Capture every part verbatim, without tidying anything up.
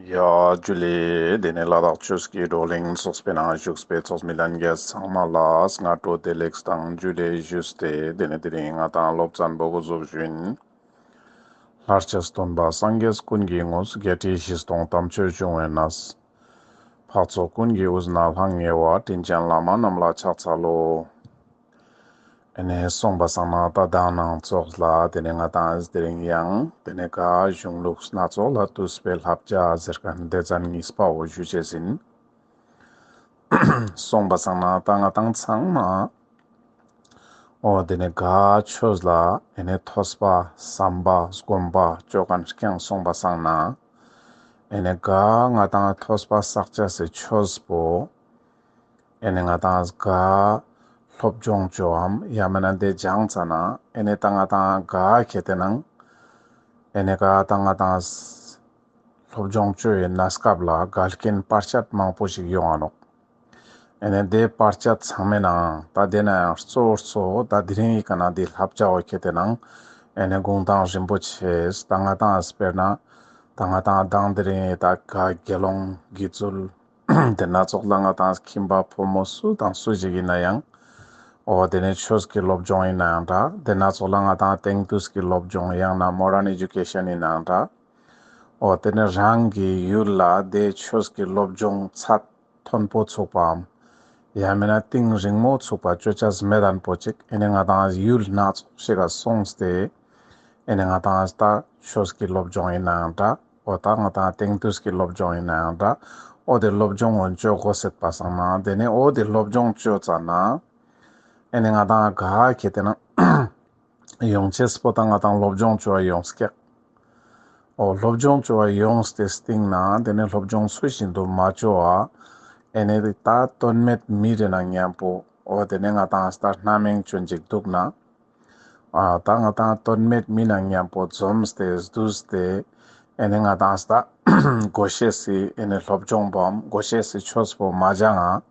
ཡ་ཇུ་ལེ། དེ་ནས་ལ་དྭགས་ཆོས་ཀྱི་བགྲོ་གླེང་ཚོགས་པའི་ནང་བཞུགས་པའི་ཚོགས་མི་ལྷན་རྒྱས་ཚང་མ་ལ་སྔ་དྲོ་བདེ་ལེགས་དང་ཇུ་ལེ་ཞུས་ཏེ། དེ་ནས་དེ་རིང་ང་ཏང་སློབ་ཚན་པོ་འགོ་བཙུགས་ཞུ་ཡིན། ལྷར་བཅས་སྟོན་པ་སངས་རྒྱས་ཀུན་གྱི་ངོ་བོ། བརྒྱད་ཁྲི་བཞི་སྟོང་དམ་ཆོས་འབྱུང་བའི་གནས། འཕགས་ཚོགས་ཀུན་གྱི་དབུས་ན་ལྷང་ངེ་བ། དྲིན་ཅན་བླ་མ་རྣམས་ལ་ཕྱག་འཚལ་ལོ། ཨེ་ནེ་སོང་པ་སང་ན་ད་མདང་ནང་ཙོགས་ལ་དེ་ནས་ང་ཏང་དེ་རིང་ཡང་དེ་ནས་ག་གཞུང་ལུགས་སྣ་ཚོགས་ལས་བཏུས་པའི་བསླབ་བྱ་ཟེར་མཁན་སྡེ་ཚན་གཉིས་པ་བོ་ཞུ་ཅེས་ཡིན། སོང་པ་སང་ན་ད་ང་ཏང་ཚང་མ་འོ་དེ་ནས་ག་ཆོས་ལ་ཨེ་ནེ་ཐོས་པ་བསམ་པ་སྒོམ་པ་ཅོ་མཁན་རྐྱང་སོང་པ་སང་ན་ཨེ་ནེ་ག་ང་ཏང་ཐོས་པ་བསགས་ཅེས་སི་ཆོས་པོ་ཨེ་ནེ་ང་ཏང་ག་སློབ་སྦྱོང་ཅོའམ་ཡང་མེན་ན་དེ་སྦྱངས་ཙ་ན་ཨེ་ནེ་ད་ང་ཏང་ག་ཁེ་ཏེ་ནང་ཨེ་ནེ་ག་ད་ང་ཏང་སློབ་སྦྱོང་ཅོ་ཡི་གནས་སྐབས་ལ་འགལ་རྐྱེན་བར་ཆད་མང་པོ་ཞིག་ཡོང་ང་ནོག། ཨེ་ནེ་དེ་བར་ཆད་ཚང་མའི་ནང་ད་དེ་ན་ཡང་གཙོ་བོ་གཙོ་བོ་ད་དེ་རིང་ཡི་ཀ་ན་དེ་བསླབ་བྱ་བོ་ཁེ་ཏེ་ནང་ཨེ་ནེ་གུང་ཐང་རིན་པོ་ཆེ་ད་ང་ཏང་དཔེར་ན་ད་ང་ཏང་མདང་དེ་རིང་ད་ག་དགེ་སློང་དགེ་ཚུལ་དེ་སྣ་ཚོགས་ལ་ང་ཏང་ཁྱིམ་པ་ཕོ་མོ་སུ་དང་སུ་ཞིག་ཡིན་ན་ཡང་། འོ་དེ་ནས་ཆོས་ཀྱི་སློབ་སྦྱོང་ཡིན་ན་ཡང་འདྲ། དེ་སྣ་ཚོགས་ལ་ང་ཏང་དེང་དུས་ཀྱི་སློབ་སྦྱོང་ཡང་ན་མོ་ཌརན་ཨེ་ཇུ་ཀེ་ཤན་ཡིན་ན་ཡང་འདྲ། འོ་དེ་ནས་རང་གི་ཡུལ་ལ་དེ་ཆོས་ཀྱི་སློབ་སྦྱོང་ཚད་མཐོན་པོ་ཚུགས་པའམ། ཡང་མེན་ན་གཏིང་རིང་མོ་ཚུགས་པ་ཅོ་ཅེས་མེད་མཁན་པོ་ཅིག་ཨེ་ནེ་ང་ཏང་ཡུལ་སྣ་ཚོགས་ཤིག་ག་སོང་སྟེ། ཨེ་ནེ་ང་ཏང་ད་ཆོས་ཀྱི་སློབ་སྦྱོང་ཡིན་ན་ཡང་འདྲ། འོ་ད་ང་ཏང་དེང་དུས་ཀྱི་སློབ་སྦྱོང་ཡིན་ན་ཡང་འདྲ། འོ་དེ་སློབ་སྦྱོང་འོ་ཅོ་དགོས་ཟེར་པ་སང་ན་དེ་ནས་འོ་དེ་སློབ་སྦྱོང་ཅོ་ཙ་ན་ཨེ་ནེ་ང་ཏང་ག་ཁེ་ཏེ་ན་ཡོང་ཅེས་པོ་ད་ང་ཏང་སློབ་སྦྱོང་ཅོ་བ་ཡོངས་ཀྱག། འོ་སློབ་སྦྱོང་ཅོ་བ་ཡོངས་ཏེ་སྟིང་ན་དེ་ནས་སློབ་སྦྱོང་ཚུལ་བཞིན་དུ་མ་ཅོ་བ་ཨེ་ནེ་ད་དོན་མེད་མི་རེ་ན་མཉམ་པོ་འོ་དེ་ནས་ང་ཏང་ད་སྣ་མིང་ཅོ་ཅིག་འདུག་ན། ཨ་ད་ང་ཏང་དོན་མེད་མི་ན་མཉམ་པོ་འཛོམས་ཏེ་བསྡུས་ཏེ་ཨེ་ནེ་ང་ཏང་ད་དགོས་ཤེས་སི་ཨེ་ནེ་སློབ་སྦྱོང་པོའམ་དགོས་ཤེས་སི་ཆོས་པོ་མ་སྦྱང་ང་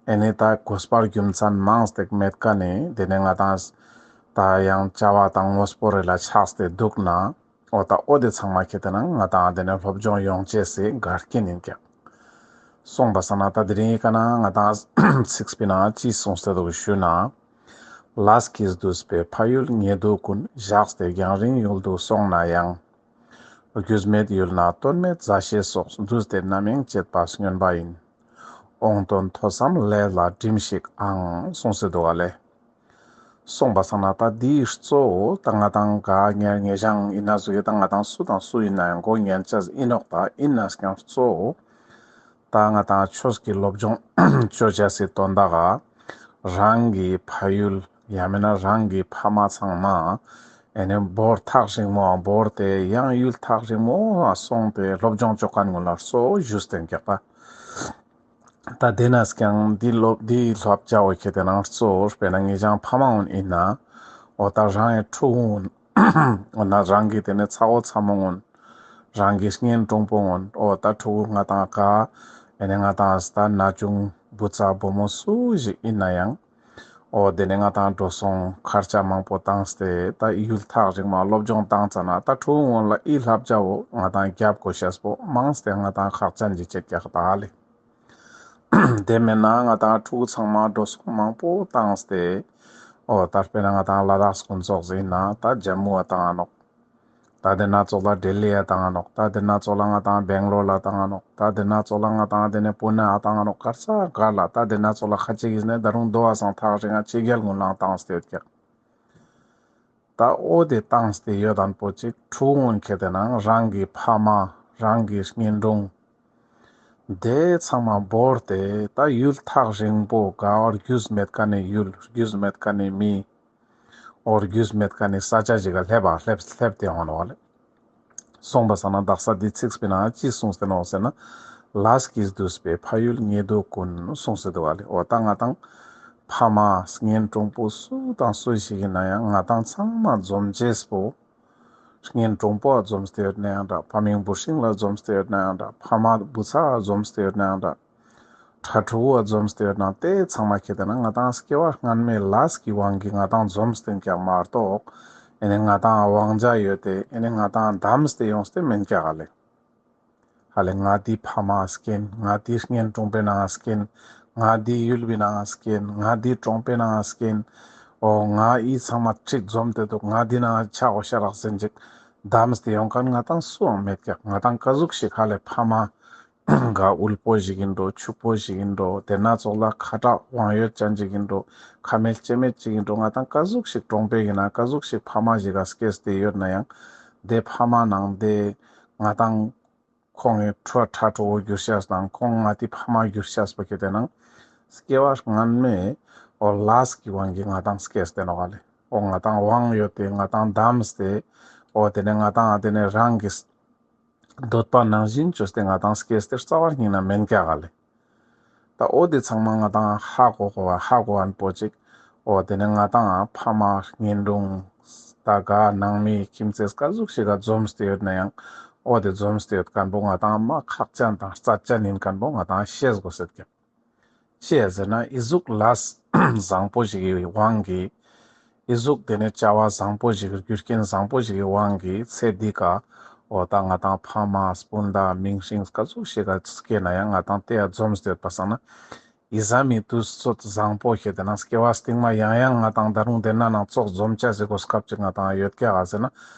ཨེ་ནེ་ད་དགོས་པ་རྒྱུ་མཚན་མང་སྟེ་མེད་མཁན་ནི་དེ་ནས་ང་ཏང་ད་ཡང་བྱ་བ་དང་དངོས་པོ་རེ་ལ་ཆགས་ཏེ་འདུག་ན། འོ་ད་འོ་དེ་ཚང་མ་ཁེ་ཏེ་ན་ང་ཏང་དེ་ནས་སློབ་སྦྱོང་ཡོང་ཅེས་སི་འགལ་རྐྱེན་ཡིན་ཀྱག། སོང་པ་སང་ན་ད་དེ་རིང་ཡི་ཀ་ན་ང་ཏང་ཚིགས་པའི་ནང་ཅི་གསུངས་ཏེ་འདུག་ཞུ་ན། ལས་ཀྱིས་བསྡུས་པའི་ཕ་ཡུལ་ཉེ་དུ་ཀུན། བཞག་སྟེ་རྒྱང་རིང་ཡུལ་དུ་སོང་ན་ཡང་། རྒྱུས་མེད་ཡུལ་ན་དོན་མེད་མཛའ་བཤེས་སོགས། བསྡུས་ཏེ་རྣམ་གཡེང་བྱེད་པ་སྨྱོན་པ་ཡིན། འོང་དོན་ཐོས་སམ་ལས་ལ་དྲིམ་ཞིག་ཨང་གསུངས་ཏེ་འདུག་ག་ལེ། སོང་པ་སང་ན་ད་དེའི་གཙོ་བོ་ད་ང་ཏང་ག་ཉེ་ཉེ་ཞང་ཡིན་ན་སུ་ཡིན་ད་ང་ཏང་སུ་དང་སུ་ཡིན་ན་ཡང་མགོ་ཉན་ཅེས་ཡིན་ནོག། ད་ཡིན་ན་ཡང་གཙོ་བོ་ད་ང་ཏང་ཆོས་ཀྱི་སློབ་སྦྱོང་ཅོ་ཅེས་སི་དོན་དག་ག་རང་གི་ཕ་ཡུལ་ཡང་མེན་ན་རང་གི་ཕ་མ་ཚང་མ་ཨེ་ནེ་བོར་ཐག་རིང་མོ་བོར་ཏེ་ཡང་ཡུལ་ཐག་རིང་མོ་སོང་སྟེ་སློབ་སྦྱོང་ཅོ་མཁན་ཀུན་ལ་གཙོ་བོ་ཞུས་ཏེ་ཡིན་ཀྱག་པ། ད་དེ་ནས་ཀྱང་འདི་སློབ་འདི་བསླབ་བྱ་བོ་ཁེ་ཏེ་ནང་གཙོ་བོ་དཔེར་ན་ངེད་ཅག་ཕ་མ་ཀུན་ཡིན་ན་འོ་ད་རང་གི་ཕྲུ་གུ་ཀུན་འོ་ན་རང་གི་དེ་ནས་ཚ་བོ་ཚ་མོ་ཀུན་རང་གི་གཉེན་དྲུང་པོ་ཀུན་འོ་ད་ཕྲུ་གུ་ང་ཏང་ག་ཨེ་ནེ་ང་ཏང་ད་ན་ཆུང་བུ་ཚ་བུ་མོ་སུ་ཞིག་ཡིན་ན་ཡང་འོ་དེ་ནས་ང་ཏང་འགྲོ་སོང་ཁར་ཆ་མང་པོ་བཏང་སྟེ་ད་ཡུལ་ཐག་རིང་མོ་སློབ་སྦྱོང་བཏང་ཙ་ན་ད་ཕྲུ་གུ་ཀུན་ལ་འི་བསླབ་བྱ་བོ་ང་ཏང་རྒྱབ་དགོས་ཤེས་པོ་མང་སྟེ་ང་ཏང་ཁག་ཅན་ཅིག་ཆེ་ཀྱག་ད་ལེ། དེ་མེན་ན་ང་ཏང་ཕྲུ་གུ་ཚང་མ་འགྲོ་སོང་མང་པོ་བཏང་སྟེ་འོ་ད་དཔེར་ན་ང་ཏང་ལ་དྭགས་ཀུན་ཙོགས་ཡིན་ན་ད་ཇམ་མུ་བ་བཏང་ང་ནོག། ད་དེ་ན་ཙོགས་ལ་ལྡི་ལི་ཡ་བཏང་ང་ནོག། ད་དེ་ན་ཙོགས་ལ་ང་ཏང་བེང་ལོར་ལ་བཏང་ང་ནོག། ད་དེ་ན་ཙོགས་ལ་ང་ཏང་དེ་ནས་པུ་ནེ་ཨ་བཏང་ང་ནོག། གར་ས་གར་ལ་ད་དེ་ན་ཙོགས་ལ་ཁ་ཅིག་གིས་ནས་ད་རུང་དོ་བ་སང་ཐག་རིང་ང་ཕྱི་རྒྱལ་ཀུན་ལ་བཏང་སྟེ་ཡོད་ཀྱག། ད་འོ་དེ་བཏང་སྟེ་ཡོད་མཁན་པོ་ཅིག་ཕྲུ་གུ་ཀུན་ཁེ་ཏེ་ནང་རང་གི་ཕ་མ་རང་གི་གཉེན་དྲུང་དེ་ཚང་མ་བོར་ཏེ་ད་ཡུལ་ཐག་རིང་པོ་ག་བར་རྒྱུས་མེད་མཁན་ནི་ཡུལ་རྒྱུས་མེད་མཁན་ནི་མི་འོ་རྒྱུས་མེད་མཁན་ནི་ས་ཆ་ཞིག་ག་སླེབས་པ་སླེབས་སླེབས་ཏེ་ཡོང་ནོག་ལེ། སོང་པ་སང་ན་དག་ས་འདི་ཚིགས་པའི་ནང་ཅི་གསུངས་ཏེ་ནོག་ཟེར་ན། ལས་ཀྱིས་བསྡུས་པའི་ཕ་ཡུལ་ཉེ་དུ་ཀུན་གསུངས་ཏེ་འདུག་ག་ལེ། འོ་ད་ང་ཏང་ཕ་མ་གཉེན་དྲུང་པོ་སུ་དང་སུ་ཞིག་ཡིན་ན་ཡང་ང་ཏང་ཚང་མ་འཛོམས་ཅེས་པོ། གཉེན་དྲུང་པོ་འཛོམས་ཏེ་ཡོད་ན་ཡང་འདྲ། ཕ་མིང་བུ་སྲིང་ལ་འཛོམས་ཏེ་ཡོད་ན་ཡང་འདྲ། ཕ་མ་བུ་ཚ་འཛོམས་ཏེ་ཡོད་ན་ཡང་འདྲ། ཕྲུ་གུ་འཛོམས་ཏེ་ཡོད་ན་དེ་ཚང་མ་ཁེ་ཏེ་ན་ང་ཏང་སྐྱེ་བ་སྔན་མའི་ལས་ཀྱི་དབང་གིས་ང་ཏང་འཛོམས་ཏེ་ཀྱག་མ་གཏོགས་ཨེ་ནེ་ང་ཏང་དབང་ཆ་ཡོད་དེ་ཨེ་ནེ་ང་ཏང་བདམས་ཏེ་ཡོངས་ཏེ་མེན་ཀྱག་ག་ལེ། ཧ་ལེ་ང་འདི་ཕ་མ་སྐྱེན། ང་འདི་གཉེན་དྲུང་པའི་ནང་སྐྱེན། ང་འདི་ཡུལ་པའི་ནང་སྐྱེན། ང་འདི་གྲོང་པའི་ནང་སྐྱེན། འོ་ང་འི་ཚང་མ་ཁྲིག་འཛོམས་ཏེ་འདུག། ང་འདི་ནང་ཆ་དགོས་ཤ་རག་ཟེར་ཅིག་གདམས་ཏེ་ཡོང་མཁན་ང་ཏང་སུའང་མེད་ཀྱག། ང་ཏང་ཀ་ཟུག་ཞིག་ཧ་ལེ་ཕ་མ་ག་དབུལ་པོ་ཞིག་ཡིན་འགྲོ། ཕྱུག་པོ་ཞིག་ཡིན་འགྲོ། དེ་ན་ཙོགས་ལ་ཁ་དྲག་དབང་ཡོད་ཅན་ཅིག་ཡིན་འགྲོ། ཁ་མེད་ལྕེ་མེད་ཅིག་ཡིན་འགྲོ། ང་ཏང་ཀ་ཟུག་ཞིག་གྲོང་པའི་ཡིན་ན་ཀ་ཟུག་ཞིག་ཕ་མ་ཞིག་ག་སྐྱེས་ཏེ་ཡོད་ན་ཡང་དེ་ཕ་མ་ནང་དེ་ང་ཏང་ཁོང་གི་ཕྲོ་ཕྲ་ཕྲོ་བོ་གྱུར་ཤེས་དང་ཁོང་ང་ཏི་ཕ་མ་གྱུར་ཤེས་པོ་ཁྱེད་དེ་ནང་སྐྱེ་བ་སྔན་མའི་འོ་ལས་ཀྱི་དབང་གིས་ང་ཏང་སྐྱེས་ཏེ་ནོག་ལེ། འོ་ང་ཏང་དབང་ཡོད་དེ་ང་ཏང་གདམས་ཏེ་འོ་དེ་ནས་ང་ཏང་དེ་ནས་རང་གི་འདོད་པ་ནང་བཞིན་བཅོས་ཏེ་ང་ཏང་སྐྱེས་ཏེ་རྩ་བ་ཉིད་ན་མེན་ཀྱག་ལེ། ད་འོ་དེ་ཚང་མ་ང་ཏང་ཧ་གོ་གོ་བ་ཧ་གོ་བ་པོ་ཅིག། འོ་དེ་ནས་ང་ཏང་ཕ་མ་གཉེན་དྲུང་ད་ག་ནང་མི་ཁྱིམ་མཚེས་ཀ་ཟུག་ཞིག་ག་འཛོམས་ཏེ་ཡོད་ན་ཡང་འོ་དེ་འཛོམས་ཏེ་ཡོད་མཁན་པོ་ང་ཏང་མ་ཁག་ཅན་དང་རྩ་ཅན་ཡིན་མཁན་པོ་ང་ཏང་ཤེས་དགོས་ཟེར་ཀྱག། ཅི་ཡ་ཟེར་ན་ཨི་ཟུག་ལས་བཟང་པོ་ཞིག་གི་དབང་གིས་ཨི་ཟུག་དེ་ནས་བྱ་བ་བཟང་པོ་ཞིག་རྒྱུ་རྐྱེན་བཟང་པོ་ཞིག་གི་དབང་གིས་ཚེ་འདི་ཀ་འོ་ད་ང་ཏང་ཕ་མ་སྤུན་ཟླ་མིང་སྲིང་ཀ་ཟུག་ཞིག་ག་སྐྱེས་ན་ཡང་ང་ཏང་དེ་ཡ་འཛོམས་ཏེ་ཡོད་པ་སང་ན་ཨི་ཟ་མི་དུས་ཚོད་བཟང་པོ་ཁྱེད་དེ་ན་སྐྱེ་བ་སྟིང་མ་ཡང་ཡང་ང་ཏང་ད་རུང་དེ་ན་ནང་ཙོགས་འཛོམས་ཅེས་སི་གོ་སྐབས་ཅིག་ང་ཏང་ཡོད་ཀྱག་ག་ཟེར་ན་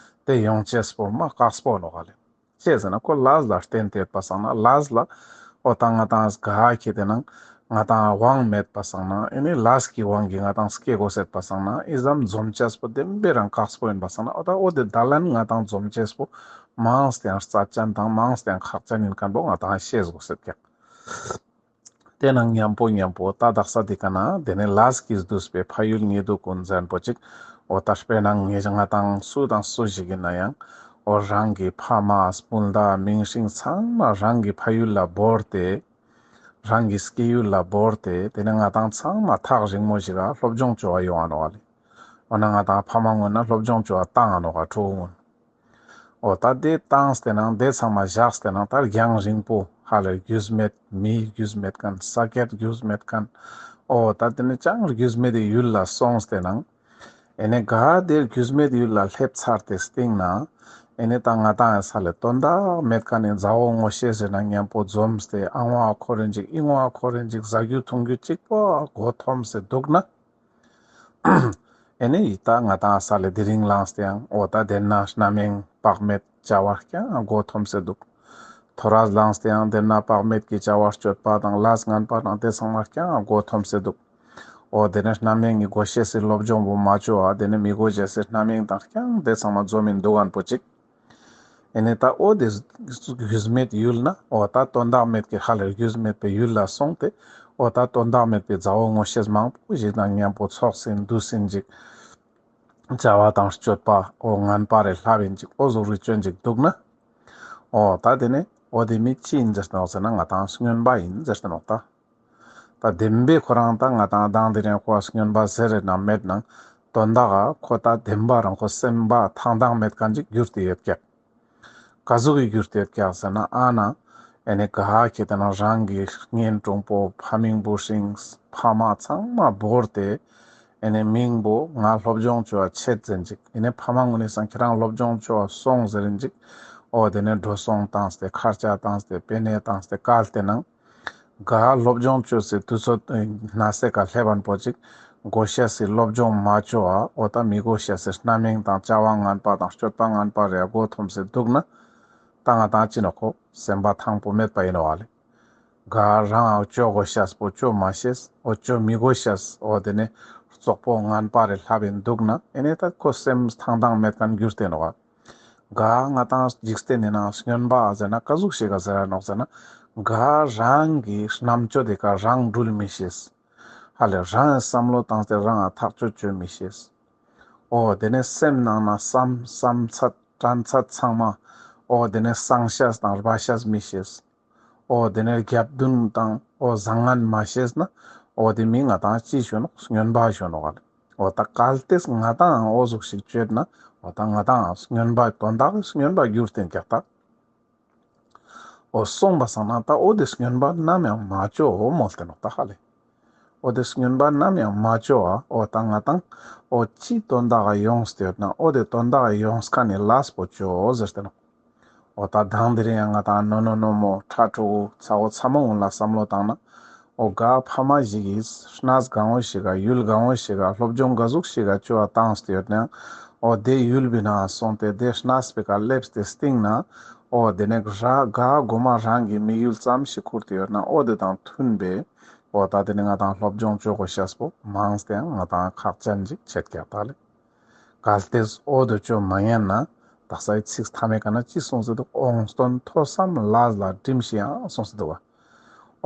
དེ་ཡོང་ཅེས་པོ་མ་དཀགས་པོ་ནོག་ལེ། ཅི་ཟེར་ན་ཁོ་ལས་ལ་བརྟེན་ཏེ་ཡོད་པ་སང་ན་ལས་ལ་འོ་ད་ང་ཏང་ག་ཁྱེད་དེ་ན་ང་ཏང་དབང་མེད་པ་སང་ན་ཨེ་ནི་ལས་ཀྱི་དབང་གིས་ང་ཏང་སྐྱེ་དགོས་ཟེར་པ་སང་ན་ཨི་ཙམ་འཛོམས་ཅེས་པོ་བདེན་པའི་རང་དཀགས་པོ་ཡིན་པ་སང་ན་འོ་ད་འོ་དེ་ད་ལན་ང་ཏང་འཛོམས་ཅེས་པོ་མང་སྟེ་ཡང་རྩ་ཅན་དང་མང་སྟེ་ཡང་ཁག་ཅན་ཡིན་མཁན་པོ་ང་ཏང་ཤེས་དགོས་ཟེར་ཀྱག། དེ་ནང་མཉམ་པོ་མཉམ་པོ་ད་དག་ས་འདི་ཀ་ན་དེ་ནས་ལས་ཀྱིས་བསྡུས་པའི་ཕ་ཡུལ་ཉིད་དུ་ཀུན་ཟེར་པོ་ཅིག། འོ་ད་དཔེར་ན་ང་ཏང་སུ་དང་སུ་ཞིག་ཡིན་ན་ཡང་འོ་རང་གི་ཕ་མ་སྤུན་ཟླ་མིང་སྲིང་ཚང་མ་རང་གི་ཕ་ཡུལ་ལ་བོར་ཏེ་རང་གི་སྐྱེ་ཡུལ་ལ་བོར་ཏེ་དེ་ནས་ང་ཏང་ཚང་མ་ཐག་རིང་མོ་ཞིག་ག་སློབ་སྦྱོང་བཅོ་བ་ཡོང་བ་ནོག་ལེ། འོ་ན་ང་ཏང་ཕ་མ་ངོས་ན་སློབ་སྦྱོང་བཅོ་བ་བཏང་ང་ནོག་ག་ཕྲུ་གུ་ངོས། འོ་ད་དེ་བཏང་སྟེ་ནང་དེ་ཚང་མ་བཞག་སྟེ་ནང་ད་རྒྱང་རིང་པོ་ཧ་ལས་རྒྱུས་མེད་མི་རྒྱུས་མེད་མཁན་ས་ཀྱད་རྒྱུས་མེད་མཁན། འོ་ད་དེ་ནས་ཅང་རྒྱུས་མེད་དེ་ཡུལ་ལ་སོང་སྟེ་ནང་ཨེ་ནས་ག་དེ་རྒྱུས་མེད་ཡུལ་ལ་སླེབས་ཚར་ཏེ་སྟིང་ན་ཨེ་ནས་ད་ང་ཏང་ཡང་ས་ལས་དོན་དག་མེད་མཁན་ནི་མཛའ་བོ་ངོ་ཤེས་ཟེར་ན་མཉམ་པོ་འཛོམས་ཏེ་ཨ་ངོ་ཨ་ཁོ་རེ་འཇིག་ཨི་ངོ་ཨ་ཁོ་རེ་འཇིག་ཟ་རྒྱུ་འཐུང་རྒྱུ་གཅིག་པོ་མགོ་འཐོམས་སེ་འདུག་ན། ཨེ་ནི་ཡི་ད་ང་ཏང་ས་ལས་དེ་རིང་ལངས་ཏེ་ཡང་འོ་ད་དེ་ན་རྣམ་གཡེང་བག་མེད་བྱ་བ་རྐྱང་མགོ་འཐོམས་སེ་འདུག། ཐོ་རས་ལངས་ཏེ་ཡང་དེ་ན་བག་མེད་ཀྱི་བྱ་བ་སྤྱོད་པ་དང་ལས་ངན་པ་དང་དེ་ཚང་མ་རྐྱང་མགོ་འཐོམས་སེ་འདུག། འོ་དེ་ནས་རྣམ་གཡེང་གི་དགོས་ཤེས་སི་སློབ་སྦྱོང་པོ་མ་བཅོ་བ་དེ་ནས་མི་དགོས་ཤེས་སི་རྣམ་གཡེང་དང་རྐྱང་དེ་ཚང་མ་འཛོམས་མིན་འདུག་གན་པོ་ཅིག། ཨེ་ནས་ད་འོ་དེ་རྒྱུས་མེད་ཡུལ་ན་འོ་ད་དོན་དག་མེད་ཀྱི་ཧ་ལས་རྒྱུས་མེད་པའི་ཡུལ་ལ་སོང་སྟེ་འོ་ད་དོན་དག་མེད་པའི་མཛའ་བོ་ངོ་ཤེས་མང་པོ་ཞིག་དང་མཉམ་པོ་ཚོགས་ཟིན་འདུས་ཟིན་ཅིག། བྱ་བ་དང་སྤྱོད་པ་འོ་ངན་པ་རེ་ལྷབ་ཡིན་ཅིག་འོ་ཟུག་རེ་བཅོན་ཅིག་འདུག་ན། འོ་ད་དེ་ནས་འོ་དེ་མི་ཅི་ཡིན་ཟེར་ཏེ་ནོག་ཟེར་ན་ང་ཏང་སྨྱོན་པ་ཡིན་ཟེར་ཏེ་ནོག་ད། ད་བདེན་པའི་ཁོ་རང་ད་ང་ཏང་དང་དེ་རིང་ཁོ་སྨྱོན་པ་ཟེར་རེ་ན་མེད་ནང་དོན་དག་ག་ཁོ་ད་བདེན་པ་རང་ཁོ་སེམས་པ་ཐང་ཐང་མེད་མཁན་ཅིག་གྱུར་ཏེ་ཡོད་ཀྱག། ག་ཟུག་གི་གྱུར་ཏེ་ཡོད་ཀྱག་ཟེར་ན་ཨ་ན་ཨེ་ནི་ག་ཁྱེད་དེ་ན་རང་གི་གཉེན་དྲུང་པོ་ཕ་མིང་བུ་སྲིང་ཕ་མ་ཚང་མ་བོར་ཏེ་ཨེ་ནི་མིང་པོ་ང་སློབ་སྦྱོང་བཅོ་བ་ཆེད་ཟེར་ཅིག། ཨེ་ནི་ཕ་མ་ངོས་ནས་སང་ཁྱེད་རང་སློབ་སྦྱོང་བཅོ་བ་སོང་ཟེར་ཅིག། འོ་དེ་ནས་འགྲོ་སོང་བཏང་སྟེ་ཁར་ཆ་བཏང་སྟེ་པེ་ནེ་བཏང་སྟེ་བཀལ་ཏེ་ནང་ག་སློབ་སྦྱོང་བཅོས་སེ་དུས་ཚོད་ནས་སེ་ཀ་སླེབས་པ་པོ་ཅིག་དགོས་ཤེས་སི་སློབ་སྦྱོང་མ་བཅོ་བ་འོ་ད་མི་དགོས་ཤེས་སི་རྣམ་གཡེང་དང་བྱ་བ་ངན་པ་དང་སྤྱོད་པ་ངན་པ་རེ་མགོ་འཐོམས་སེ་འདུག་ན་ད་ང་ཏང་ཅི་ནོག་ཁོ་སེམས་པ་ཐང་པོ་མེད་པ་ཡིན་ནོག་ལེ། ག་རང་བཅོ་དགོས་ཤེས་པོ་བཅོ་མ་ཤེས་འོ་བཅོ་མི་དགོས་ཤེས་འོ་དེ་ནས་རྩོག་པོ་ངན་པ་རེ་ལྷབ་ཡིན་འདུག་ན་ཨེ་ནས་ད་ཁོ་སེམས་ཐང་ཐང་མེད་མཁན་གྱུར་ཏེ་ནོག་ག། ག་ང་ཏང་འཇིག་རྟེན་ནི་ནང་སྨྱོན་པ་ཟེར་ན་ཀ་ཟུག་ཞིག་ག་ཟེར་ར་ནོག་ཟེར་ན་ག་རང་གི་རྣམ་དཔྱོད་དེ་ཀ་རང་འགྲུལ་མི་ཤེས། ཧ་ལས་རང་བསམ་བློ་བཏང་སྟེ་རང་ཐག་གཅོད་བཅོ་མི་ཤེས། འོ་དེ་ནས་སེམས་ནང་ན་བསམ་བསམ་ཚད་དྲན་ཚད་ཚང་མ་འོ་དེ་ནས་སང་ཤེས་དང་རྦད་ཤེས་མི་ཤེས། འོ་དེ་ནས་རྒྱབ་མདུན་དང་འོ་བཟང་ངན་མ་ཤེས་ན་འོ་དེ་མི་ང་ཏང་ཅི་ཞུ་ནོག་སྨྱོན་པ་ཞུ་ནོག་ག་ལེ། འོ་ད་གལ་ཏེ་ང་ཏང་འོ་ཟུག་ཞིག་བཅོས་ན་འོ་ད་ང་ཏང་སྨྱོན་པ་དོན་དག་སྨྱོན་པ་གྱུར་ཏེ་ཀྱག་ད། འོ་སོང་པ་སང་ན་ད་འོ་དེ་སྨྱོན་པ་ནམ་ཡང་མ་བཅོ་འོ་མོལ་ཏེ་ནོག་ད་ཧ་ལེ། འོ་དེ་སྨྱོན་པ་ནམ་ཡང་མ་བཅོ་བ་འོ་ད་ང་ཏང་འོ་ཅི་དོན་དག་ག་ཡོངས་ཏེ་ཡོད་ན་འོ་དེ་དོན་དག་ག་ཡོངས་མཁན་ནི་ལས་པོ་བཅོ་ཟེར་ཏེ་ནོག། འོ་ད་དང་དེ་རིང་ཡང་ང་དང་ནོ་ནོ་ནོ་མོ་ཕྲུ་གུ་ཚ་བོ་ཚ་མོ་གུན་ལ་བསམ་བློ་བཏང་ན། འོ་ག་ཕ་མ་ཞིག་གིས་གནས་གང་བོ་ཞིག་ག་ཡུལ་གང་བོ་ཞིག་ག་སློབ་སྦྱོང་ག་ཟུག་ཞིག་ག་བཅོ་བ་བཏང་སྟེ་ཡོད་ནའང་། འོ་དེ་ཡུལ་པོའི་ནང་སོང་སྟེ་དེ་གནས་པོའི་ཀ་སླེབས་ཏེ་སྟིང་ན། འོ་དེ་ནས་ར་ག་གོ་མ་རང་གི་དམིགས་ཡུལ་ཙམ་ཞིག་ཁུར་ཏེ་ཡོད་ན། འོ་དེ་དང་མཐུན་པའི་འོ་ད་དེ་ནས་ང་དང་སློབ་སྦྱོང་བཅོ་དགོས་ཤེས་པོ་མང་སྟེ་ཡང་ང་དང་ཁག་ཅན་ཅིག་ཆེད་ཀྱག་ད་ལེ། གལ་ཏེ་འོ་དེ་བཅོ་མ་ཉན་ན། དག་སའི་ཚིག་མཐའ་མའི་ཀ་ན་ཅི་གསུངས་སེ་འདུག་འོང་སྟོན་ཐོས་བསམ་ལས་ལ་སྒྲིམ་ཞིག་ཡང་གསུངས་སེ་འདུག་བ།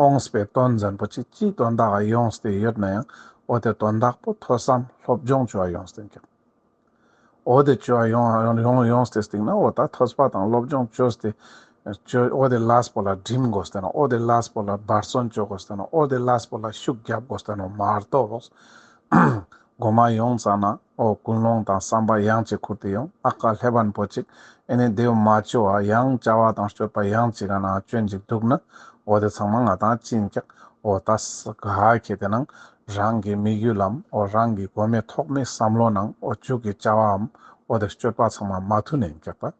འོངས་པའི་དོན་ཟེར་པོ་ཅིག་ཅིའི་དོན་དག་ག་ཡོངས་ཏེ་ཡོད་ན་ཡང་། འོ་དེ་དོན་དག་པོ་ཐོས་བསམ་སློབ་སྦྱོང་བཅོ་བ་ཡོངས་ཏེ་ཀྱག་འོ་དེ་བཅོ་བ་ཡོང་ཡོང་ཡོངས་ཏེ་སྟིང་ན། འོ་ད་ཐོས་པ་དང་སློབ་སྦྱོང་བཅོས་ཏེ། བཅོ་འོ་དེ་ལས་པོ་ལ་སྒྲིམ་དགོས་ཏེ་ན། འོ་དེ་ལས་པོ་ལ་འབད་བརྩོན་བཅོ་དགོས་ཏེ་ན། འོ་དེ་ལས་པོ་ལ་ཤུགས་རྒྱབ་དགོས་ཏེ་ན་མ་གཏོགས། གོ་མ་ཡོང་ཙ་ན་འོ་ཀུན་སློང་དང་བསམ་པ་ཡང་ཅིག་ཁུར་ཏེ་ཡོང་། ཨ་ཀ་ལྷེབ་བན་པོ་ཅིག་ཨེ་ནེ་དེ་མ་བཅོ་བ་ཡང་བྱ་བ་དང་སྤྱོད་པ་ཡང་ཅིག་ག་ན་སྐྱོན་ཅིག་འདུག་ན། འོ་དེ་ཚང་མ་ང་དང་ཅི་ཡིན་ཀྱག་འོ་ད་ས་ག་ཁེ་ཏེ་ནང་རང་གི་དམིགས་ཡུལ་ལམ། འོ་རང་གི་གོ་མེ་ཐོག་མེ་བསམ་བློ་ནང་འོ་མཇུག་གི་བྱ་བའམ་འོ་དེ་སྤྱོད་པ་ཚང་མ་མ་མཐུན་ཡིན་ཀྱག་ད།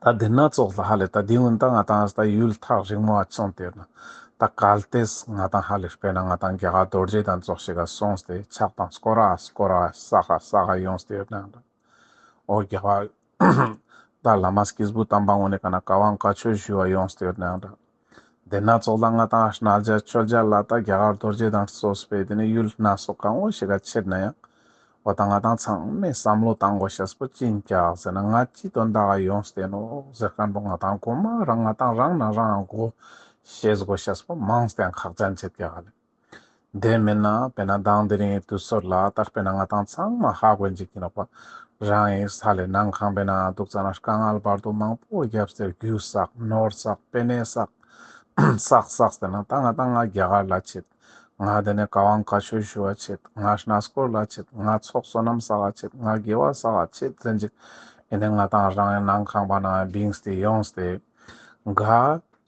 ད་དེ་ན་ཙོགས་ལ་ཧ་ལེ་ད་དེ་ཀུན་ད་ང་དང་ད་ཡུལ་ཐག་རིང་མོ་བ་ཆུང་སྟེ་ཡོད་ན། ད་གལ་ཏེ་ང་དང་ཧ་ལེ་དཔེར་ན་ང་དང་རྒྱ་གར་རྡོ་རྗེ་གདན་ཙོགས་ཤིག་ག་སོང་སྟེ་ཕྱག་དང་སྐོར་ར་སྐོར་ར་ས་ག་ས་ག་ཡོངས་ཏེ་ཡོད་ན་འདྲ། འོ་རྒྱ་གར་ད་བླ་མ་སྐྱེས་བུ་དམ་པ་ངོ་ནེ་ཀ་ན་བཀའ་དབང་བཀའ་ཆོས་ཞུ་བ་ཡོངས་ཏེ་ཡོད་ན་འདྲ། དེ་ན་ཙོགས་ལ་ང་དང་གནས་མཇལ་ཆོས་མཇལ་ལ་ད་རྒྱ་གར་རྡོ་རྗེ་གདན་སོགས་པའི་དེ་ནི་ཡུལ་སྣ་ཚོགས་གང་བོ་ཞིག་ག་ཆེད་ན་ཡང་། འོ་ད་ང་དང་ཚང་མས་བསམ་བློ་བཏང་དགོས་ཤེས་པོ་ཅི་ཡིན་ཀྱག་ཟེར་ན། ང་ཅི་དོན་དག་ག་ཡོངས་ཏེ་ནོག་ཟེར་མཁན་པོ་ང་དང་གོ་མ་རང་ང་དང་རང་ན་རང་གོ་ཤེས་དགོས་ཤེས་པོ་མང་སྟེ་ཁག་ཅན་ཆེད་ཀྱག་ཧ་ལེ། དེ་མེད་ན་དཔེར་ན་དང་དེ་རིང་དུས་ཚོད་ལ་ད་དཔེར་ན་ང་དང་ཚང་མ་ཧ་གོ་ཡིན་ཅིག་ཡིན་ནོག་པ། རང་ཡིན་ས་ལེ་ནང་ཁང་པའི་ནང་འདུག་ཙ་ན་དཀའ་ངལ་བར་དུ་མང་པོ་བརྒྱབ་སྟེ་རྒྱུ་བསགས་ནོར་བསགས་པེ་ནེ་བསགས་བསགས་བསགས་ཏེ་ན་ད་ང་དང་ང་རྒྱ་གར་ལ་ཆེད། ང་དེ་ནས་བཀའ་དབང་བཀའ་ཆོས་ཞུ་བ་ཆེད། ང་གནས་སྐོར་ལ་ཆེད། ང་ཚོགས་བསོད་ནམས་བསགས་བ་ཆེད། ང་དགེ་བ་བསགས་བ་ཆེད་ཟེར་ཅིག་ཨེ་ནེ་ང་དང་རང་ཡང་ནང་ཁང་པ་ནང་བིངས་ཏེ་ཡོངས་ཏེ་ག་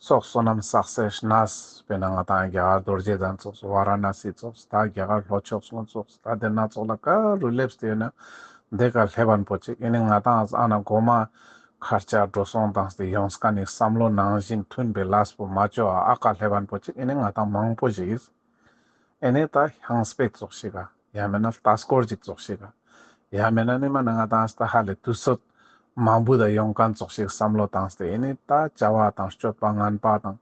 ཚོགས་བསོད་ནམས་བསགས་སའི་གནས་དཔེར་ན་ང་དང་རྒྱ་གར་རྡོ་རྗེ་གདན་ཙོགས་ཝ་ར་ཎ་སི་ཙོགས་ད་རྒྱ་གར་ལྷོ་ཕྱོགས་སོང་ཙོགས་ད་དེ་ན་ཙོགས་ལ་ག་རུ་སླེབས་ཏེ་ཡོད་ན་དེ་ཀ་ལྷེབ་བན་པོ་ཅིག་ཨེ་ནེ་ང་དང་ཨ་ན་གོ་མ་མཁར་ཆ་འགྲོ་སོང་བཏང་སྟེ་ཡོངས་མཁན་ནི་བསམ་བློ་ནང་བཞིན་མཐུན་པའི་ལས་པོ་མ་བཅོ་བ་ཨ་ཀ་ལྷེབ་བན་པོ་ཅིག་ཨེ་ནེ་ང་དང་མང་པོ་ཞིག་ཨེ་ནེ་ད་ཧང་སྤེ་ཙོགས་ཤིག་ག་ཡང་མེད་ན་ལྟ་སྐོར་ཅིག་ཙོགས་ཤིག་ག་ཡང་མེད་ན་ནི་མ་ན་ང་དང་ད་ཧ་ལེ་དུས་ཚོད་མང་པོ་ད་ཡོང་མཁན་ཙོགས་ཤིག་བསམ་བློ་བཏང་སྟེ་ཨེ་ནེ་ད་བྱ་བ་དང་སྤྱོད་པ་ངན་པ་དང་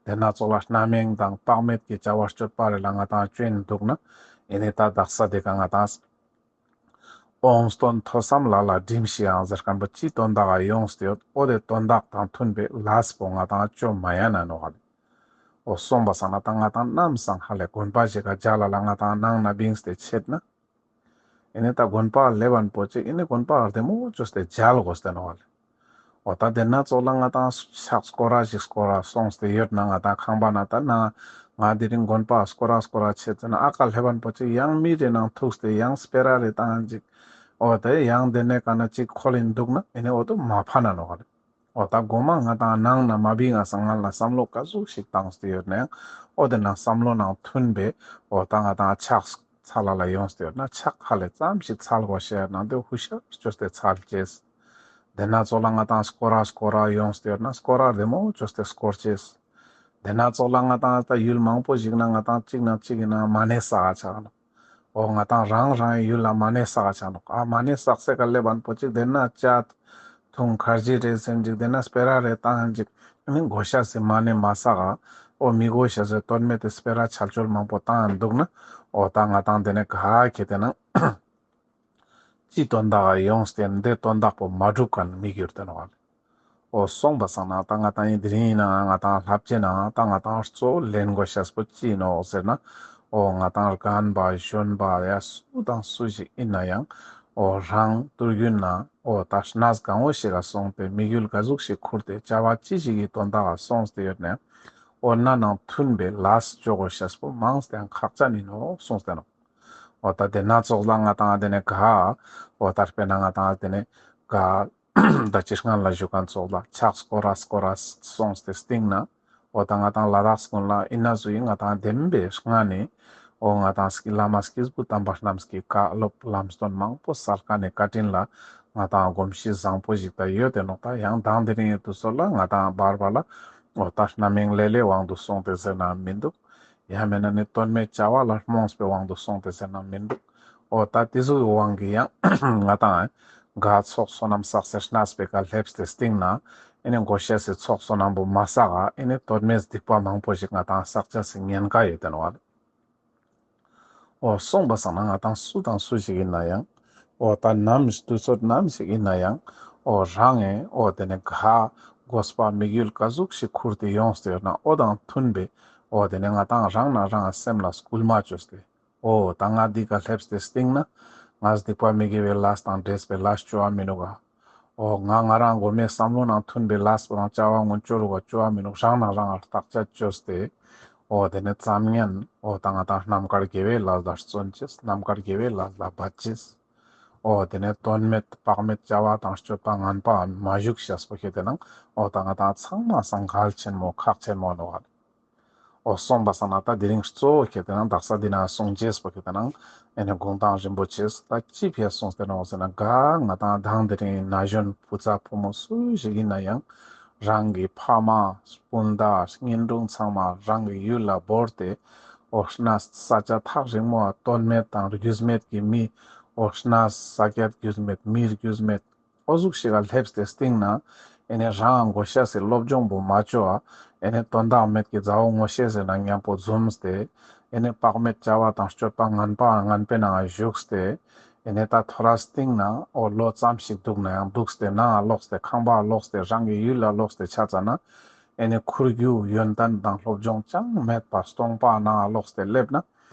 དེ་ན་ཙོགས་ལ་རྣམ་གཡེང་དང་བག་མེད་ཀྱི་བྱ་བ་སྤྱོད་པ་རེ་ལ་ང་དང་བཅོས་འདུག་ན་ཨེ་ནེ་ད་དག་ས་དེ་ཀ་ང་དང་འོང་སྟོན་ཐོས་བསམ་ལ་ལ་སྒྲིམ་ཞིག་ཡང་ཟེར་མཁན་པོ་ཅི་དོན་དག་ག་ཡོངས་ཏེ་ཡོད། འོ་དེ་དོན་དག་དང་མཐུན་པའི་ལས་པོ་ང་དང་བཅོ་མ་ཡན་ན་ནོག་ཧ་ལེ། འོ་སོང་པ་སང་ན་ད་ང་དང་ནམ་སང་ཧ་ལེ་དགོན་པ་ཞིག་ག་མཇལ་ལ་ལ་ང་དང་ནང་ན་བིངས་ཏེ་ཆེད་ན། ཨེ་ནེ་ད་དགོན་པ་ལེབ་བན་པོ་ཅིག་ཨེ་ནེ་དགོན་པ་བདེ་མོ་བཅོས་ཏེ་མཇལ་དགོས་ཏེ་ནོག་ཧ་ལེ། འོ་ད་དེ་ན་ཙོགས་ལ་ང་དང་ཕྱག་སྐོར་ར་ཞིག་སྐོར་ར་སོང་སྟེ་ཡོད་ན་ང་དང་ཁང་པ་ན་ད་ན་ང་དེ་རིང་དགོན་པ་སྐོར་ར་སྐོར་ར་ཆེད་ཟེར་ན་ཨ་ཀ་ལྷེབ་བན་པོ་ཅིག་ཡང་མི་རེ་ནང་ཐུག་སྟེ་ཡང་སྤེ་ར་རེ་བཏང་ཅིག་འོ་དེ་ཡང་དེ་ནས་ཀ་ན་ཅིག་ཁོལ་ཡིན་འདུག་ན་ཨེ་ནེ་འོ་དོ་མ་ཕན་ན་ནོག་ཧ་ལེ། འོ་ད་གོ་མ་ང་དང་ནང་ན་མ་བིངས་སང་ང་ལ་བསམ་བློ་ག་ཟུག་ཞིག་བཏང་སྟེ་ཡོད་ན་ཡང་འོ་དེ་ན་བསམ་བློ་ནང་མཐུན་པའི་འོ་ད་ང་དང་ཕྱག་ཚལ་ལ་ལ་ཡོངས་ཏེ་ཡོད་ན་ཕྱག་ཧ་ལེ་ཙམ་ཞིག་འཚལ་དགོས་ཤེས་ནང་དེ་ཧུ་ཤར་བཅོས་ཏེ་འཚལ་ཅེས། དེ་ན་ཙོགས་ལ་ང་དང་སྐོར་ར་སྐོར་ར་ཡོངས་ཏེ་ཡོད་ན་སྐོར་ར་བདེ་མོ་བཅོས་ཏེ་སྐོར་ཅེས། དེ་ན་ཙོགས་ལ་ང་དང་ད་ཡུལ་མང་པོ་ཞིག་ན་ང་དང་གཅིག་ན་གཅིག་ཡིན་ན་མ་ཎི་བསགས་ཆ་ནོག་འོ་ང་དང་རང་རང་ཡུལ་ལ་མ་ཎི་བསགས་ཆ་ནོག་ཨ་མ་ཎི་བསགས་སའི་ཀ་ལེབ་བན་པོ་ཅིག་དེ་ན་ཅ་འཐུང་ཁར་ཇི་རེ་ཟེར་ཅིག་དེ་ན་སྤེ་ར་རེ་བཏང་ཅིག་ཨ་ནི་དགོས་ཤེས་སི་མ་ཎི་མ་བསགས་ཨ། འོ་མི་དགོས་ཤེས་སི་དོན་མེད་དེ་སྤེ་ར་ཆལ་ཆོལ་མང་པོ་བཏང་འདུག་ན་འོ་ད་ང་དང་དེ་ནས་ག་ཁེ་ཏེ་ན་ཅི་དོན་དག་ག་ཡོངས་ཏེ་འདི་དོན་དག་པོ་མ་འགྲུབ་མཁན་མི་གྱུར་ཏེ་ནོག་ལེ། འོ་སོང་པ་སང་ན་ད་ང་དང་ཡིན་དེ་རིང་ཡིན་ནའང་ང་དང་ལྷབ་ཅེ་ནའང་ད་ང་དང་གཙོ་བོ་ལེན་དགོས་ཤེས་པོ་ཅི་ཡིན་ནོག་ཟེར་ན། འོ་ང་དང་རྒན་པ་གཞོན་པ་ཡ་སུ་དང་སུ་ཞིག་ཡིན་ན་ཡང་འོ་རང་དུས་རྒྱུན་ན་འོ་ད་གནས་གང་བོ་ཞིག་ག་སོང་སྟེ་དམིགས་ཡུལ་ག་ཟུག་ཞིག་ཁུར་ཏེ་བྱ་བ་ཅི་ཞིག་གི་དོན་དག་ག་སོང་སྟེ་ཡོད་ན་ཡང་འོ་ན་ནང་མཐུན་པའི་ལས་བཅོ་དགོས་ཤེས་པོ་མང་སྟེ་ཡང་ཁག་ཅན་ཡིན་ནོག་གསུངས་ཏེ་ནོག་འོ་ད་དེ་ན་ཙོགས་ལ་ང་དང་དེ་ནས་ག་འོ་ད་དཔེར་ན་ང་དང་དེ་ནས་ག་ད་ཅི་སྔན་ལ་ཞུ་མཁན་ཙོགས་ལ་ཕྱག་སྐོར་ར་སྐོར་ར་སོང་སྟེ་སྟིང་ན་འོ་ད་ང་དང་ལ་དྭགས་ཀུན་ལ་ཡིན་ན་ཟུག་ཡིན་ང་དང་བདེན་པའི་སྔ་ནས་འོ་ང་དང་སྐྱེས་བླ་མ་སྐྱེས་བུ་དམ་པ་རྣམས་ཀྱི་བཀའ་སློབ་ལམ་སྟོན་མང་པོ་སལ་མཁན་ནི་བཀའ་དྲིན་ལ་ ང་ཏང་གོམས་གཤིས་བཟང་པོ་ཞིག་ད་ཡོད་དེ་ནོག། ད་ཡང་དང་དེ་རིང་ཡོད་དུ་སོ་ལ་ང་ཏང་བར་བར་ལ་འོ་ད་རྣམ་གཡེང་ལེ་ལེ་དབང་དུ་སོང་སྟེ་ཟེར་ན་མི་འདུག། ཡང་མེད་ན་ནི་དོན་མེད་བྱ་བ་ལ་རྨོངས་པའི་དབང་དུ་སོང་སྟེ་ཟེར་ན་མི་འདུག། འོ་ད་དེ་ཟུག་གི་དབང་གིས་ཡང་ང་ཏང་ག་ཚོགས་བསོད་ནམས་བསགས་སེ་གནས་པའི་ཀ་སླེབས་ཏེ་སྟིང་ན་ཨེ་ནི་དགོས་ཤེས་སི་ཚོགས་བསོད་ནམས་པོ་མ་བསགས་ཨ་ཨེ་ནི་དོན་མེད་སྡིག་པ་མང་པོ་ཞིག་ང་ཏང་བསགས་ཅེས་སི་ཉེན་ཁ་ཡོད་དེ་ནོག་ཨ། འོ་སོང་པ་སང་ན་ང་ཏང་སུ་དང་སུ་ཞིག་ཡིན་ན་ཡང་། འོ་ད་ནམ་དུས་ཚོད་ནམ་ཞིག་ཡིན་ན་ཡང་། འོ་རང་ངི་འོ་དེ་ནི་ག་དགོས་པ་དམིགས་ཡུལ་ག་ཟུག་ཞིག་ཁུར་ཏེ་ཡོངས་ཏེ་ཡོད་ན་འོ་དང་མཐུན་པའི་འོ་དེ་ནི་ང་ཏང་རང་ན་རང་སེམས་ལ་སྐུལ་མ་བཅོས་ཏེ། འོ་ད་ང་འདི་ཀ་སླེབས་ཏེ་སྟིང་ན་ང་སྡིག་པ་མི་དགེ་བའི་ལས་དང་འདྲེས་པའི་ལས་བཅོ་བ་མི་ནུག་ག། འོ་ང་ང་རང་གོ་མའི་བསམ་བློ་ནང་མཐུན་པའི་ལས་པོ་དང་བྱ་བ་ངོ་བཅོ་རུ་བ་བཅོ་བ་མི་ནུག། རང་ན་རང་ལ་བརྟག་དཔྱད་བཅོས་ཏེ། འོ་དེ་ནས་ཙམ་ངན་འོ་ད་ང་ཏང་རྣམ་དཀར་དགེ་བའི་ལས་ལ་བརྩོན་ཅེས། རྣམ་དཀར་དགེ་བའི་ལས་ལ་འབད་ཅེས། འོ་དེ་ནས་དོན་མེད་དཔག་མེད་བྱ་བ་དང་སྤྱོད་པ་ངན་པ་མ་ཞུགས་ཤེས་པོ་ཁྱེད་དེ་ནང་འོ་ད་ང་ཏང་ཚང་མ་སང་གལ་ཆེན་མོ་ཁག་ཆེན་མོ་ནོག་ཨ། འོ་སོང་པ་སང་ན་ད་དེ་རིང་གཙོ་བོ་ཁྱེད་དེ་ནང་དག་ས་འདི་ན་གསུང་ཅེས་པོ་ཁྱེད་དེ་ནང་ཨེ་ནི་དགོངས་དག་རིན་པོ་ཆེས་ད་ཅི་ཕི་ཡ་གསུངས་ཏེ་ནོག་ཟེར་ན་ག་ང་ཏང་དང་དེ་རིང་ན་གཞོན་བུ་ཚ་བུ་མོ་སུ་ཞིག་ཡིན་ན་ཡང་རང་གི་ཕ་མ་སྤུན་ཟླ་གཉེན་དྲུང་ཚང་མ་རང་གི་ཡུལ་ལ་བོར་ཏེ་འོ་གནས་ས་ཆ་ཐག་རིང་མོ་ཨ་དོན་མེད་དང་རྒྱུས་མེད་ཀྱི་མི་འོ་གནས་ས་ཆ་རྒྱུས་མེད་མི་རྒྱུས་མེད་འོ་ཟུག་ཞིག་ག་སླེབས་ཏེ་སྟིང་ན་ཨེ་ནི་རང་དགོས་ཤེས་སི་སློབ་སྦྱོང་པོ་མ་བཅོ་བ་ཨེ་ནི་དོན་དག་མེད་ཀྱི་མཛའ་བོ་ངོ་ཤེས་ཟེར་ན་མཉམ་པོ་འཛོམས་ཏེ་ཨེ་ནི་དཔག་མེད་བྱ་བ་དང་སྤྱོད་པ་ངན་པ་ངན་པའི་ནང་ང་ཞུགས་ཏེ་ཨེ་ནི་ད་ཐོ་རས་སྟིང་ན་འོ་ལོ་ཙམ་ཞིག་འདུག་ན་ཡང་འདུག་སྟེ་ནང་ང་ལོག་སྟེ་ཁང་པ་ལོག་སྟེ་རང་གི་ཡུལ་ལ་ལོག་སྟེ་ཆ་ཙ་ན་ཨེ་ནི་ཁུར་རྒྱུ་ཡོན་ཏན་དང་སློབ་སྦྱོང་ཅང་མེད་པར་སྟོང་པ་ནང་ང་ལོག་སྟེ་སླེབས་ན།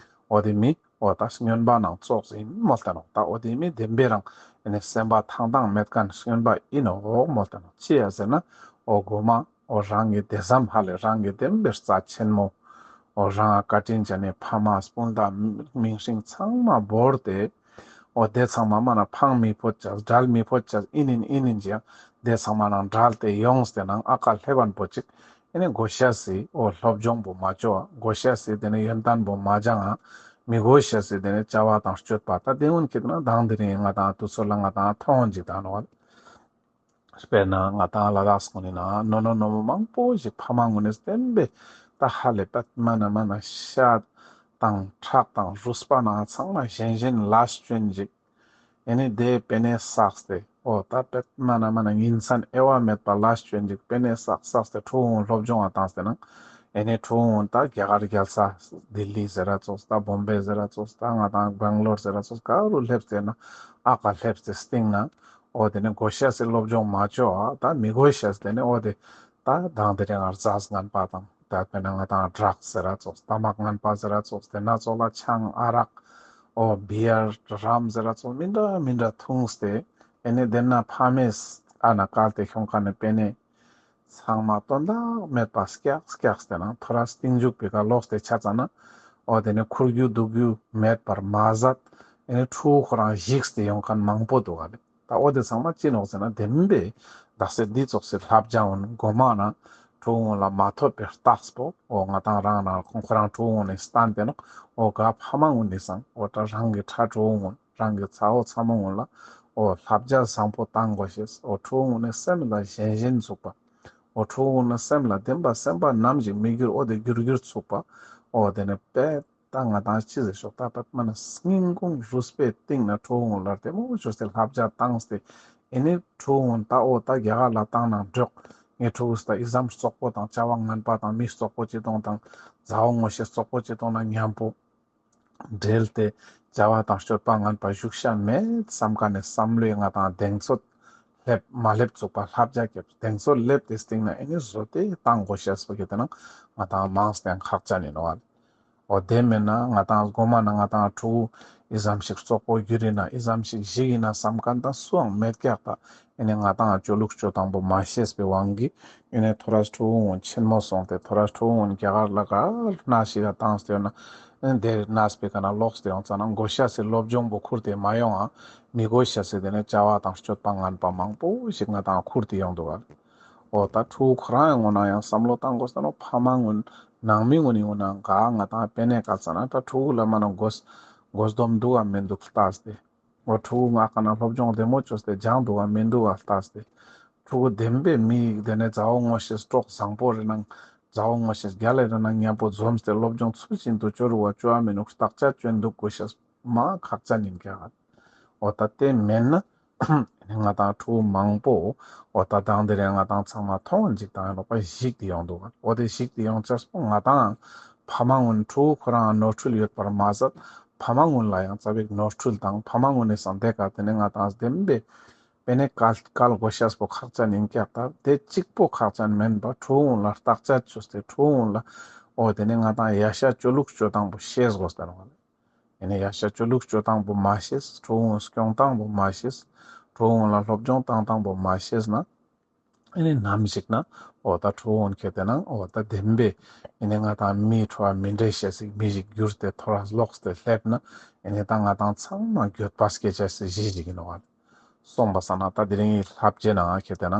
འོ་དེ་མི་འོ་ད་སྨྱོན་པ་ནང་ཙོགས་ཡིན་མོལ་ཏེ་ནོག། ད་འོ་དེ་མི་བདེན་པའི་རང་ཨེ་ནི་སེམས་པ་ཐང་ཐང་མེད་མཁན་སྨྱོན་པ་ཡིན་ནོག་མོལ་ཏེ་ནོག། ཅི་ཡ་ཟེར་ན་འོ་གོ་མ་འོ་རང་གི་དེ་ཙམ་ཧ་ལས་རང་གི་བདེན་པའི་རྩ་ཆེན་མོ་འོ་རང་ང་བཀའ་དྲིན་ཅན་ནི་ཕ་མ་སྤུན་ཟླ་མིང་སྲིང་ཚང་མ་བོར་ཏེ་འོ་དེ་ཚང་མ་མ་ན་ཕང་མི་ཕོད་ཅག་བྲལ་མི་ཕོད་ཅག་ཨིན་ཨིན་ཨིན་ཨིན་ཅི་ཡང་དེ་ཚང་མ་ནང་བྲལ་ཏེ་ཡོངས་ཏེ་ནང་ཨ་ཀ་ལྷེབ་བན་པོ་ཅིག་ཨེ་ནི་དགོས་ཤེས་སི་འོ་སློབ་སྦྱོང་པོ་མ་བཅོ་བ། དགོས་ཤེས་སི་དེ་ནི་ཡོན་ཏན་པོ་མ་སྦྱང་ང་། མི་དགོས་ཤེས་སི་དེ་ནི་བྱ་བ་དང་སྤྱོད་པ་ད་དེ་སྔོན་ཁྱེད་ན་དང་དེ་རིང་ང་དང་དུས་ཚོད་ལ་ང་དང་མཐོང་ཅིག་དང་ནོག། དཔེར་ན་ང་དང་ལ་དྭགས་སྐོར་ནི་ན་ནོ་ནོ་ནོ་མོ་མང་པོ་ཞིག་ཕ་མ་ངུ་ནི་བསྟན་པའི་ད་ཧ་ལས་པད་མ་ན་མ་ན་ཤ་དང་ཁྲག་དང་རུས་པ་ན་ཚང་མ་ཞན་ཞན་ལ་སྐྱོན་ཅིག་ཨེ་ནི་དེ་པེ་ནེ་བསགས་ཏེ། འོ་ད་པད་མ་ན་མ་ན་ཉིན་མཚན་དབྱེ་བ་མེད་པ་ལ་སྐྱོན་ཅིག་པེ་ནེ་བསགས་བསགས་ཏེ་ཕྲུ་གུ་སློབ་སྦྱོང་ང་བཏང་སྟེ་ན། ཨེ་ནི་ཕྲུ་གུ་ད་རྒྱ་གར་རྒྱལ་ས་ལྡི་ལི་ཟེར་ར་ཙོགས་ད་བོམ་བེ་ཟེར་ར་ཙོགས་ད་ང་དང་བེང་ལོར་ཟེར་ར་ཙོགས་ག་རུ་སླེབས་ཏེ་ན་ཨ་ཀ་སླེབས་ཏེ་སྟིང་ན། འོ་དེ་ནི་དགོས་ཤེས་སི་སློབ་སྦྱོང་མ་བཅོ་བ་ད་མི་དགོས་ཤེས་དེ་ནི་འོ་དེ་ད་དང་དེ་རིང་ང་རྫས་ངན་པ་དང་། ད་དཔེར་ན་ང་དང་ཌྲག་ཟེར་ར་ཙོགས་ཏ་མག་ངན་པ་ཟེར་ར་ཙོགས་དེ་ན་ཙོགས་ལ་ཆང་ཨ་རག་འོ་བི་ཡར་རམ་ཟེར་ར་ཙོགས་མི་འདྲ་མི་འདྲ་འཐུངས་ཏེ་ཨེ་ནི་དེ་ན་ཕ་མེས་ཨ་ན་བཀལ་ཏེ་ཁྱོང་ཁན་ནི་པེ་ནེ་ཚང་མ་དོན་དག་མེད་པ་སྐྱག་སྐྱག་སྟེ་ན་ཐོ་རས་རྟིང་མཇུག་པའི་ཀ་ལོག་སྟེ་ཆ་ཙ་ན་འོ་དེ་ནི་ཁུར་རྒྱུ་འདུག་རྒྱུ་མེད་པར་མ་ཟད་ཨེ་ནི་ཕྲུ་གུ་ཁོ་རང་ཞིག་སྟེ་ཡོང་ཁན་མང་པོ་འདུག་ག་ལེ། ད་འོ་དེ་ཚང་མ་ཅི་ནོག་ཟེར་ན་བདེན་པའི་དག་ས་འདི་ཙོགས་སི་བསླབ་བྱ་འོ་ན་གོ་མ་ན་ཕྲུ་གུ་ལ་མ་ཐོབ་པའི་རྟགས་པོ་འོ་ང་དང་རང་ན་ཁོང་ཁོ་རང་ཕྲུ་གུ་ནི་སྟན་ཏེ་ནོག། འོ་ག་ཕ་མ་གུན་ནི་སང་འོ་ད་རང་གི་ཕྲུ་གུ་གུན་རང་གི་ཚ་བོ་ཚ་མོ་གུན་ལ་འོ་བསླབ་བྱ་བཟང་པོ་བཏང་དགོས་ཤེས། འོ་ཕྲུ་གུ་གུན་ནི་སེམས་ལ་ཞན་ཞན་ཚུགས་པ། འོ་ཕྲུ་གུ་གུན་ནི་སེམས་ལ་བདེན་པ་སེམས་པ་ནམ་ཞིག་མི་འགྱུར་འོ་དེ་འགྱུར་འགྱུར་ཚུགས་པ། འོ་དེ་ནི་དཔེ་ད་ང་དང་ཅི་ཟེར་ཤོག་ད་པད་མ་ན་སྙིང་ཁུང་རུས་པའི་གཏིང་ན་ཕྲུ་གུ་ལ་བདེ་མོ་བཅོས་ཏེ་བསླབ་བྱ་བཏང་སྟེ་ཨེ་ནི་ཕྲུ་གུ་ད་འོ་ད་རྒྱ་གར་ལ་བཏང་ན་འགྲིག། ངའི་ཕྲུ་གུ་ད་ཨི་ཙམ་རྩོག་པོ་དང་བྱ་བ་ངན་པ་དང་མི་རྩོག་པོ་ཅི་གཏོང་དང་མཛའ་བོ་ངོ་ཤེས་རྩོག་པོ་ཅི་གཏོང་ན་མཉམ་པོ་འབྲེལ་ཏེ་བྱ་བ་དང་སྤྱོད་པ་ངན་པ་ཞུགས་ཤ་མེད་བསམ་ཁན་ནི་བསམ་བློའི་ང་དང་གདེང་ཚོད་སླེབས་མ་སླེབས་ཚུགས་པ་བསླབ་བྱ་བརྒྱབ་གདེང་ཚོད་སླེབས་ཏེ་སྟིང་ན་ཨེ་ནི་བཟོ་སྟེ་བཏང་དགོས་ཤེས་པོ་ཁྱེད་དེ་ན་ང་དང་མང་སྟེ་ཁག་ཅན་ཡིན་ནོག་ཨ། འོ་དེ་མེད་ན་ང་དང་གོ་མ་ན་ང་དང་ཕྲུ་གུ་ཨི་ཙམ་ཞིག་རྩོག་པོ་འགྱུར་ཡིན་ན་ཨི་ཙམ་ཞིག་ཞིག་ཡིན་ན་བསམ་ཁན་དང་སུའང་མེད་ཀྱག་ད། ཨེ་ནི་ང་དང་ཅོ་ལུགས་ཅོ་སྟངས་པོ་མ་ཤེས་པའི་དབང་གིས་ཨེ་ནི་ཐོ་རས་ཕྲུ་གུ་གུན་ཆེན་མོ་སོང་སྟེ་ཐོ་རས་ཕྲུ་གུ་གུན་རྒྱ་གར་ལ་ག་ན་ཞིག་ལ་བཏང་སྟེ་ཡོད་ན་ཨེ་ནི་དེ་ནས་པའི་ཀ་ན་ལོག་སྟེ་ཡོང་ཙ་ན་དགོས་ཤེས་སི་སློབ་སྦྱོང་པོ་ཁུར་ཏེ་མ་ཡོང་ང་མི་དགོས་ཤེས་སི་དེ་ནི་བྱ་བ་དང་སྤྱོད་པ་ངན་པ་མང་པོ་ཞིག་ང་དང་ཁུར་ཏེ་ཡོང་འདུག་ག། འོ་ད་ཕྲུ་གུ་ཁོ་རང་ཡང་ངོ་ན་ཡང་བསམ་བློ་བཏང་དགོས་ས་ནོག། ཕ་མ་གུན་ནང་མི་གུན་ནི་ངོ་ན་ག་ང་དང་པེ་ནེ་བཀལ་ཙ་ན་ད་ཕྲུ་གུ་ལ་མ་ན་དགོས་དགོས་སྡོམ་འདུག་ག་མི་འདུག་ལྟས་ཏེ། འོ་ཕྲུ་གུ་ང་ཀ་ན་སློབ་སྦྱོང་བདེ་མོ་བཅོས་ཏེ་སྦྱང་འདུག་ག་མི་འདུག་ག་ལྟས་ཏེ། ཕྲུ་གུ་བདེན་པའི་མི་དེ་ནས་མཛའ་བོ་ངོ་ཤེས་གྲོགས་བཟང་པོ་རེ་ནང་མཛའ་བོ་ངོ་ཤེས་རྒྱལ་ལ་རེ་ནང་མཉམ་པོ་འཛོམས་ཏེ་སློབ་སྦྱོང་ཚུལ་བཞིན་དུ་བཅོ་རུ་བ་བཅོ་བ་མི་ནུག་བརྟག་དཔྱད་བཅོ་འདུག་དགོས་ཤེས་མ་ཁག་ཅན་ཡིན་ཀྱག་འོ་ད་དེ་མེད་ན་ང་དང་ཕྲུ་གུ་མང་པོ་འོ་ད་དང་དེ་རིང་ང་དང་ཚང་མ་མཐོང་ཅིག་དང་ཡང་ལོག་པ་ཞིག་དེ་ཡོང་འདུག་འོ་དེ་ཞིག་དེ་ཡོང་ཅེས་པོ་ང་དང་ཕ་མ་ངོ་ནས་ཕྲུ་གུ་ཁོ་རང་ནོར་འཁྲུལ་ཡོད་པར་མ་ཟད། ཕ་མ་ངོ་ལ་ཡང་རྩ་བའི་ནོར་འཁྲུལ་དང་ཕ་མ་ངོ་ནས་སང་དེ་ག་དེ་ནས་ང་དང་བདེན་པའི་པེ་ནེ་བཀལ་བཀལ་དགོས་ཤེས་པོ་ཁག་ཅན་ཡིན་ཀྱག་ད་དེ་གཅིག་པོ་ཁག་ཅན་མིན་པ་ཕྲུ་གུ་ལ་བརྟག་དཔྱད་བཅོས་ཏེ་ཕྲུ་གུ་ལ་འོ་དེ་ནས་ང་དང་ཡ་ཤ་བཅོ་ལུགས་བཅོ་སྟངས་པོ་ཤེས་དགོས་ཟེར་བ་ལ། ཡིན་ནས་ཡ་ཤ་བཅོ་ལུགས་བཅོ་སྟངས་པོ་མ་ཤེས། ཕྲུ་གུ་སྐྱོང་སྟངས་པོ་མ་ཤེས། ཕྲུ་གུ་ལ་སློབ་སྦྱོང་བཏང་སྟངས་པོ་མ་ཤེས་ན། ཨེ་ནི་ནམ་ཞིག་ན་འོ་ད་ཕྲུ་གུ་ཁེ་ཏེ་ན་འོ་ད་བདེན་པའི་ཨེ་ནི་ང་དང་མིའི་ཁྲོད་མི་འདྲེས་ཤེས་སི་མི་ཞིག་གྱུར་ཏེ་ཐོ་རས་ལོག་སྟེ་སླེབས་ན་ཨེ་ནི་ད་ང་དང་ཚང་མ་འགྱོད་པ་སྐྱེ་ཅེས་སི་གཞི་ཞིག་ཡིན་ནོག་སོང་པ་སང་ན་ད་དེ་རིང་ལྷབ་རྗེས་ནང་ཁེ་ཏེ་ན་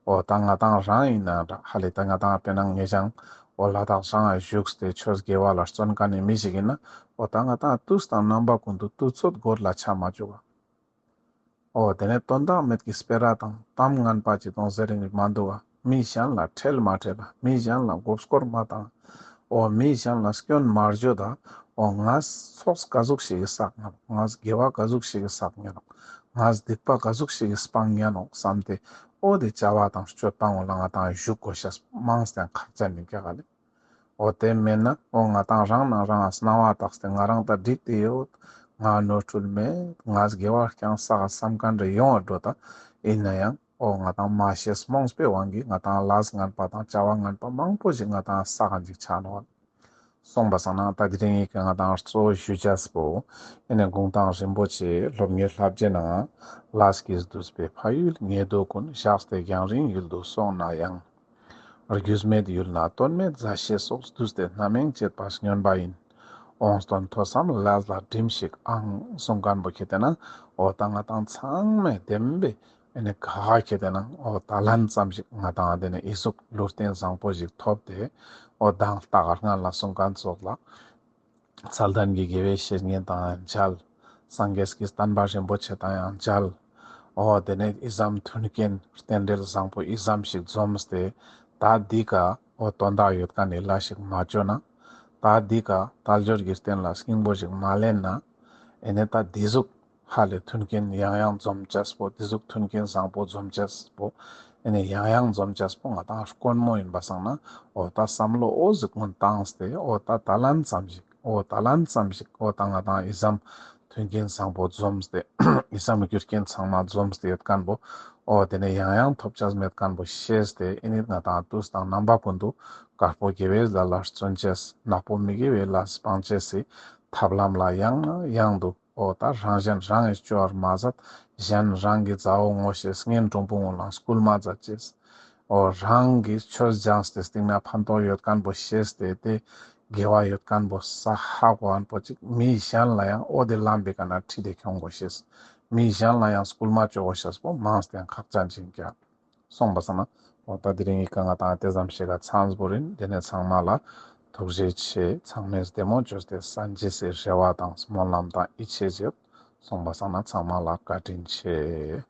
འོ་ད་ང་དང་རང་ཡིན་ན་འདྲ་ཧ་ལེ་ད་ང་དང་དཔེར་ན་ངེ་ཅང་འོ་ལ་དྭགས་རང་བཞུགས་ཏེ་ཆོས་དགེ་བ་ལ་བརྩོན་མཁན་ནི་མི་ཞིག་ཡིན་ན་འོ་ད་ང་དང་དུས་དང་རྣམ་པ་ཀུན་ཏུ་དུས་ཚོད་འགོར་ལ་ཆ་མ་བཅུག་ག་འོ་དེ་ནས་དོན་དག་མེད་ཀྱི་སྤེ་ར་དང་གཏམ་ངན་པ་ཅི་དང་ཟེར་ནི་མ་འདུག་ག་མི་གཞན་ལ་ཁྲེལ་མ་ཁྲེལ་ལ་མི་གཞན་ལ་མགོ་སྐོར་མ་བཏང་། འོ་མི་གཞན་ལ་སྐྱོན་མ་བརྗོད་ད། འོ་ངས་ཚོགས་ག་ཟུག་ཞིག་གི་བསགས་ཉན་ནོག་ངས་དགེ་བ་ག་ཟུག་ཞིག་གི་བསགས་ཉན་ནོག་ངས་སྡིག་པ་ག་ཟུག་ཞིག་གི་སྤང་ཉན་ནོག་བསམ་སྟེ་འོ་དེ་བྱ་བ་དང་སྤྱོད་པ་ངོ་ལ་ང་དང་བཞུགས་དགོས་ཤེས་མང་སྟེ་ཁག་ཅན་ཡིན་ཀྱག་ལེ། འོ་དེ་མེད་ན་འོ་ང་དང་རང་ནང་རང་ང་སྣང་བ་བཏགས་ཏེ་ང་རང་ད་འགྲིག་སྟེ་ཡོད། ང་ནོར་འཁྲུལ་མེད། ང་དགེ་བ་རྐྱང་བསགས་བསམ་མཁན་རེ་ཡོང་བ་འགྲོ་ད། ཡིན་ན་ཡང་འོ་ང་དང་མ་ཤེས་རྨོངས་པའི་དབང་གིས་ང་དང་ལས་ངན་པ་དང་བྱ་བ་ངན་པ་མང་པོ་ཞིག་ང་དང་བསགས་མཁན་ཅིག་ཆགས་ནོག་སོང་པ་སང་ན་ད་དེ་རིང་ཡི་གེ་ང་དང་གཙོ་བོ་ཞུ་ཅེས་པོ་ཨེ་ནི་གུང་ཐང་རིན་པོ་ཆེ་སློབ་གཉེར་ལྷབ་རྗེས་ནང་ལས་ཀྱིས་བསྡུས་པའི་ཕ་ཡུལ་ཉེ་དུ་ཀུན། བཞག་སྟེ་རྒྱང་རིང་ཡུལ་དུ་སོང་ན་ཡང་། རྒྱུས་མེད་ཡུལ་ན་དོན་མེད་མཛའ་བཤེས་སོགས། བསྡུས་ཏེ་རྣམ་གཡེང་བྱེད་པ་སྨྱོན་པ་ཡིན། འོང་སྟོན་ཐོས་བསམ་ལས་ལ་སྒྲིམས་ཤིག་ཨང་། གསུང་མཁན་པོ་ཁེ་ཏེ་ན་འོ་ད་ང་དང་ཚང་མས་བདེན་པའི་ཨེ་ནི་ག་ཁེ་ཏེ་ན་འོ་ད་ལན་ཙམ་ཞིག་ང་དང་དེ་ནས་ཨི་ཟུག་ལུས་རྟེན་བཟང་པོ་ཞིག་ཐོབ་སྟེ་འོ་མདང་ལྟ་ག་སྔན་ལ་གསུང་མཁན་ཙོགས་ལ། མཚན་ལྡན་གྱི་དགེ་བའི་བཤེས་གཉེན་དང་མཇལ། སངས་རྒྱས་ཀྱི་བསྟན་པ་རིན་པོ་ཆེ་དང་ཡང་མཇལ། འོ་དེ་ནས་ཨི་ཙམ་མཐུན་རྐྱེན་རྟེན་འབྲེལ་བཟང་པོ་ཨི་ཙམ་ཞིག་འཛོམས་ཏེ་ད་འདི་ཀ་འོ་དོན་དག་ཡོད་མཁན་ནི་ལས་ཤིག་མ་བཅོ་ན། ད་འདི་ཀ་དལ་འབྱོར་གྱི་རྟེན་ལ་སྙིང་པོ་ཞིག་མ་ལེན་ན། ཨེ་ནི་ད་འདི་ཟུག་ཧ་ལས་མཐུན་རྐྱེན་ཡང་ཡང་འཛོམས་ཅེས་པོ་འདི་ཟུག་མཐུན་རྐྱེན་བཟང་པོ་འཛོམས་ཅེས་པོ་ཨེ་ནི་ཡང་ཡང་འཛོམས་ཅེས་པོ་ང་དང་དཀོན་མོ་ཡིན་པ་སང་ན་འོ་ད་བསམ་བློ་འོ་ཟུག་ཀུན་བཏང་སྟེ་འོ་ད་ད་ལན་ཙམ་ཞིག་འོ་ད་ལན་ཙམ་ཞིག་འོ་ད་ང་དང་ཨི་ཙམ་མཐུན་རྐྱེན་བཟང་པོ་འཛོམས་ཏེ་ཨི་ཙམ་རྒྱུ་རྐྱེན་ཚང་མ་འཛོམས་ཏེ་ཡོད་མཁན་པོ་འོ་དེ་ནས་ཡང་ཡང་ཐོབ་ཅེས་མེད་མཁན་པོ་ཤེས་ཏེ་ཨེ་ནི་ང་དང་དུས་དང་རྣམ་པ་ཀུན་ཏུ་དཀར་པོ་དགེ་བའི་ལས་ལ་བརྩོན་ཅེས་ནག་པོ་མི་དགེ་བའི་ལས་སྤང་ཅེས་སི་ཐབས་ལམ་ལ་ཡང་ནས་ཡང་དུ་འོ་ད་རང་གཞན་རང་གིས་བཅོ་བར་མ་ཟད་གཞན་རང་གི་མཛའ་བོ་ངོ་ཤེས་གཉེན་དྲུང་པོ་ངོ་ལ་སྐུལ་མ་མཛད་ཅེས། འོ་རང་གིས་ཆོས་སྦྱངས་ཏེ་སྟིང་ན་ཕན་ཐོགས་ཡོད་མཁན་པོ་ཤེས་ཏེ་དེ་དགེ་བ་ཡོད་མཁན་པོ་ས་ཧ་གོ་མཁན་པོ་ཅིག་མི་གཞན་ལ་ཡང་འོ་དེ་ལམ་པའི་ཀ་ན་ཁྲིད་དེ་ཁྱོང་དགོས་ཤེས། མི་གཞན་ལ་ཡང་སྐུལ་མ་བཅོ་དགོས་ཤེས་པོ་མང་སྟེ་ཁག་ཅན་ཅིག་ཀྱང་། སོང་པ་སང་ན་འོ་ད་དེ་རིང་ཡི་གེ་ང་དང་དེ་ཙམ་ཞིག་ག་ཚང་བོ་རིན། དེ་ནས་ཚང་མ་ལ་ཐུགས་རྗེ་ཆེ། ཚང་མས་བདེ་མོ་བཅོས་ཏེ་སན་ཅེས་སི་རེ་བ་དང་སྨོན་ལམ་དང་ཡིད་ཆེས་ཡོད། སོང་པ་སང་ན་ཚང་མ་ལ་བཀའ་དྲིན་ཆེ།